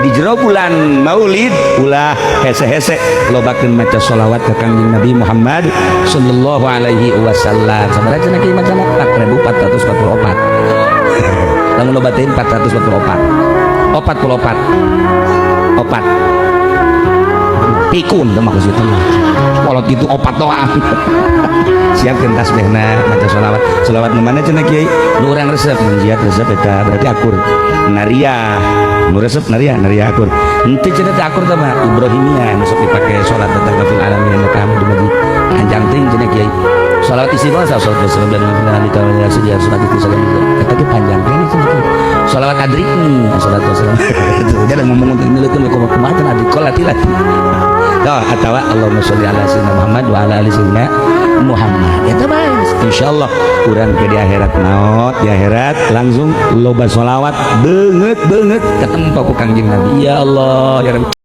Di jero bulan Maulid ulah hese-hese, lobakeun maca sholawat ka Kangjeng Nabi Muhammad sallallahu alaihi wasallam. Sabaraha cenah kieu macana? 4444. Lamun loba teh 444, 44 opat pikun teh maksudnya mah kolot gitu, opat doang. Siapkeun tasbihna, maca sholawat. Sholawat nu mana cenah, Kiai, nu urang resep? Munjiat resep, eta berarti akur. Nariah nu resep, nariah, nariah akur henteu cenah teh? Akur teh mah Ibrahimiyah nu sok dipake salat datang fil alamin innaka Hamidum Majid. Panjang teuing cenah, Kiai. Sholawat istighosah, sholawat wasallam dan nabi kalau sedia salat itu salam, eta ge panjang keneh cenah, Kiai. Sholawat adrikni, sholawat wasallam dia ngomong ngeleukeun kumaha cenah adrik lati lati. Toh, atawa Allahumma sholli ala sayyidina Muhammad wa ala ali sayyidina Muhammad. Eta bae, insyaallah urang ke di akhirat maot, di akhirat langsung loba sholawat beungeut beungeut ketempo ku Kangjeng Nabi. Ya Allah, ya Rabbi.